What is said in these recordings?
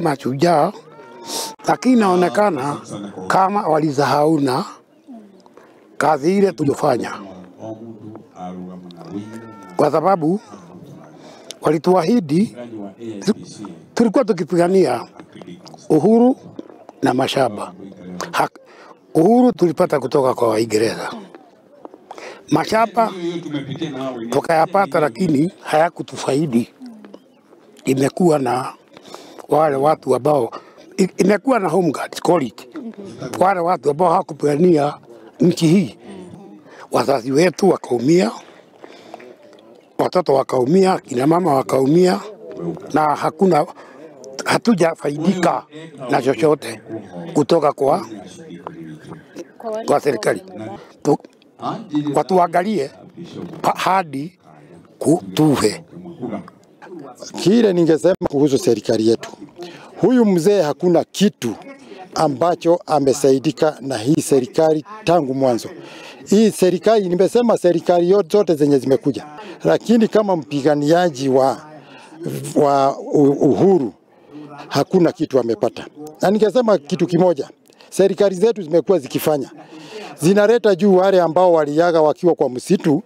Mashujaa, lakini inaonekana kama walisahau na kazi ile tuliyofanya, kwa sababu walituahidi, tulikuwa tukipigania uhuru na mashamba. Uhuru tulipata kutoka kwa Waingereza, mashamba tukayapata, lakini hayakutufaidi. Imekuwa na wale watu ambao imekuwa na home guards, call it. Wale watu ambao hawakupigania nchi hii, wazazi wetu wakaumia, watoto wakaumia, kina mama wakaumia, na hakuna, hatujafaidika na chochote kutoka kwa serikali. Watuangalie hadi kutufe. Kile ningesema kuhusu serikali yetu, huyu mzee hakuna kitu ambacho amesaidika na hii serikali tangu mwanzo. Hii serikali, nimesema serikali zote zenye zimekuja, lakini kama mpiganiaji wa uhuru hakuna kitu amepata. Na ningesema kitu kimoja, serikali zetu zimekuwa zikifanya, zinaleta juu wale ambao waliaga wakiwa kwa msitu,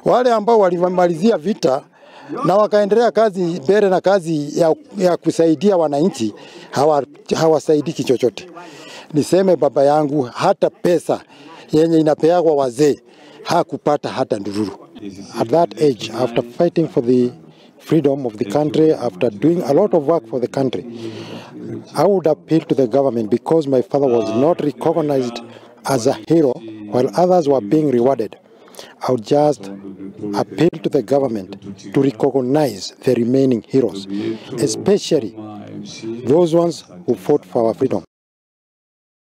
wale ambao walimalizia vita na wakaendelea kazi mbele na kazi ya kusaidia wananchi, hawasaidiki chochote. Niseme baba yangu hata pesa yenye inapeagwa wazee hakupata hata ndururu. At that age, after fighting for the freedom of the country, after doing a lot of work for the country, I would appeal to the government, because my father was not recognized as a hero while others were being rewarded. I would just appeal to the government to recognize the remaining heroes, especially those ones who fought for our freedom.